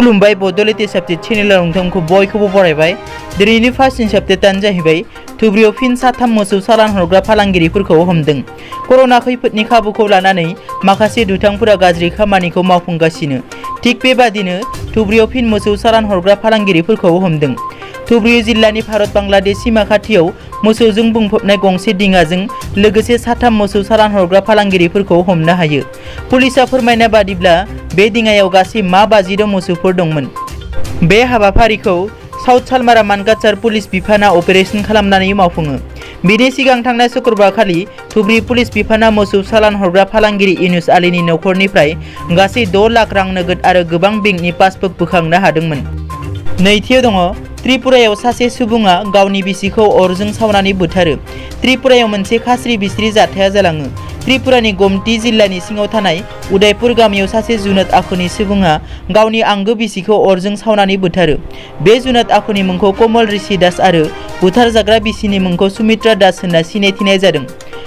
खुलुमबाय बड'लेण्ड साबजेक्ट चेनेलाव नोंथांखौ बयखौबो बरायबाय। दिनैनि फार्स्ट साबजेक्टआनो जाहैबाय धुब्रियाव फिन साथाम मोसौ सालान हरग्रा फालांगिरिफोरखौ हमदों। कर'ना खैफोदनि खाबुखौ लानानै माखासे दुथांफोरा गाज्रि खामानिखौ मावफुंगासिनो। थिग बेबादिनो धुब्रियाव फिन मोसौ सालान हरग्रा फालांगिरिफोरखौ हमदों। धुब्रि जिल्लानि भारत बांलादेश सीमा खाथियाव मोसौजों बुंफबनाय गंसे दिङाजों लोगोसे साथाम मोसौ सालान हरग्रा फालांगिरिफोरखौ हमनो हायो। पुलिसा फोरमायनाय बादिब्ला बे दिङायाव गासै मा-52 मोसौफोर दंमोन। बे हाबाफारिखौ साउथ सालमारा मानकाचार पुलिस बिफाना अपारेशन खालामनानै मावफुङो। बिनि सिगां थांनाय शुक्रबारखालि धुब्रि पुलिस बिफाना मोसौ सालान हरग्रा फालांगिरि इनुस आलीनि नखरनिफ्राय गासै 6 लाख रां नोगोद आरो गोबां बेंकनि पासबुक बोखांनो हादोंमोन। नैथियाव दङ त्रिपुरायाव सासे सुबुङा गावनि बिसिखौ अरजों सावनानै बुथारो। त्रिपुरायाव मोनसे खास्रि बिस्रि जाथाया जालाङो। त्रिपुरानि गोमती जिल्लानि सिङाव थानाय उदयपुर गामियाव सासे जुनाद आखुनि सुबुङा गावनि आंगो बिसिखौ अरजों सावनानै बुथारो। बे जुनाद आखुनि मुंखौ कमल ऋषि दास आरो बुथारजाग्रा बिसिनि मुंखौ सुमित्रा दास होनना सिनायथिनाय जादों।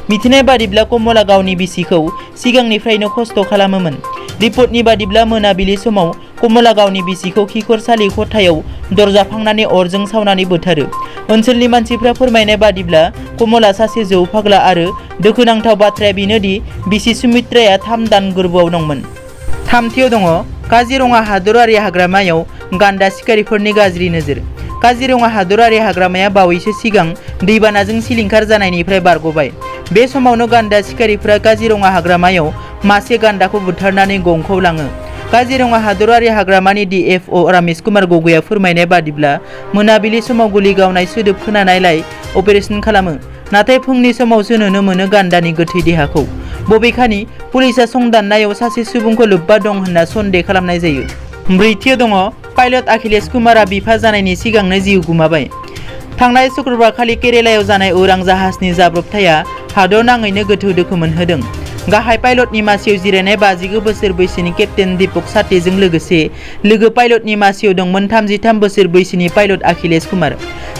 मिथिनाय बादिब्ला कमला गावनि बिसिखौ सिगांनिफ्रायनो खस्थ' खालामोमोन। रिपर्टनि बादिब्ला मोनाबिलि समाव कमला गावनि बिसिखौ खिखरसालि खथायाव दरजा फांनानै अरजों सावनानै बुथारो। ओनसोलनि मानसिफ्रा फोरमायनाय बादिब्ला कमला सासे जौ फाग्ला आरो दुखुनांथाव बाथ्राया बेनोदि बिसि सुमित्राया 3 दान गोर्बोआव दंमोन। थामथियाव दङ काजिरङा हादरारि हाग्रामायाव गान्दा सिखारिफोरनि गाज्रि नोजोर। काजिरङा हादरारि हाग्रामाया बावैसो सिगां दैबानाजों सिलिंखार जानायनिफ्राय बारग'बाय। बे समावनो गान्दा सिखारिफोरा काजिरङा हाग्रामायाव मासे गान्दाखौ बुथारनानै गंखौ लाङो। काजिरङा हादरारि हाग्रामानि DFO रामेश कुमार गगैआ फोरमायनाय बादिब्ला मोनाबिलि समाव गुलि गावनाय सोदोब खोनानायलाय अपारेशन खालामो। नाथाय फुंनि समावसो नुनो मोनो गान्दानि गोथै देहाखौ। बबेखानि पुलिसा संदाननायाव सासे सुबुंखौ लोब्बा दं होनना सन्देह खालामनाय जायो। ब्रैथियाव दङ पाइलट अखिलेश कुमारआ बिफा जानायनि सिगांनो जिउ गोमाबाय। थांनाय शुक्रबारखालि केरेलायाव जानाय उरां जाहाजनि जाब्रबथाया हादर नाङैनो गोथौ दुखु मोनहोदों। गाहाय पाइलटनि मासियाव जिरायनाय 52 बोसोर बैसोनि केप्टेन दीपक साठेजों लोगोसे लोगो पाइलटनि मासियाव दंमोन 33 बोसोर बैसोनि पाइलट अखिलेश कुमार।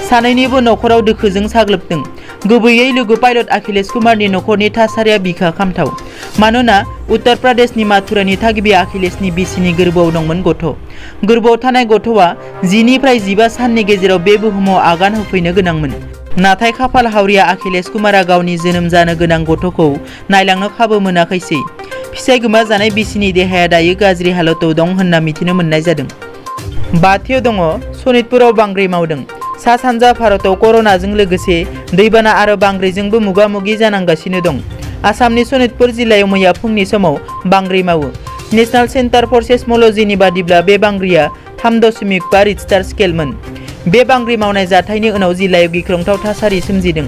सानैनिबो नखराव दुखुजों साग्लोबदों। गुबैयै लोगो पाइलट अखिलेश कुमारनि नखरनि थासारिया बिखा खामथाव। मानोना उत्तर प्रदेशनि माथुरानि थागिबि अखिलेशनि बिसिनि गोर्बोआव दंमोन गथ'। गोर्बोआव थानाय गथ'आ 10 निफ्राय 15 साननि गेजेराव बे बुहुमाव आगान होफैनो गोनांमोन। नाथाय खाफाल हावरिया अखिलेश कुमारआ गावनि जोनोम जानो गोनां गथ'खौ नायलांनो खाबु मोनाखैसै। फिसाय गोमाजानाय बिसिनि देहाया दायो गाज्रि हालोदाव दं होनना मिथिनो मोननाय जादों। बाथियाव दङ सनितपुराव बांग्रि मावदों। सा-सानजा भारताव कर'नाजों लोगोसे दैबाना आरो बांग्रिजोंबो मोगा-मोगि जानांगासिनो दं। आसामनि सनितपुर जिल्लायाव मैया फुंनि समाव बांग्रि मावो। नेशनेल सेन्टार फर सेस्मोलजिनि बादिब्ला बे बांग्रिया 3.5 रिक्टार स्केलमोन। बे बांग्रि मावनाय जाथायनि उनाव जिल्लायाव गिख्रंथाव थासारि सोमजिदों।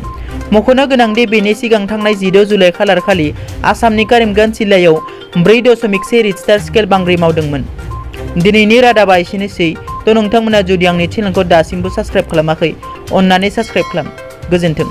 मख'नो गोनांदि बेनि सिगां थांनाय 16 जुलाइ खालारखालि आसामनि करीमगंज जिल्लायाव 4.1 रिक्टार स्केल बांग्रि मावदोंमोन। दिनैनि रादाबा एसेनोसै। नोंथांमोना जुदि आंनि चेनेलखौ दासिमबो साबस्क्राइब खालामाखै अन्नानै साबस्क्राइब खालाम। गोजोन्थों।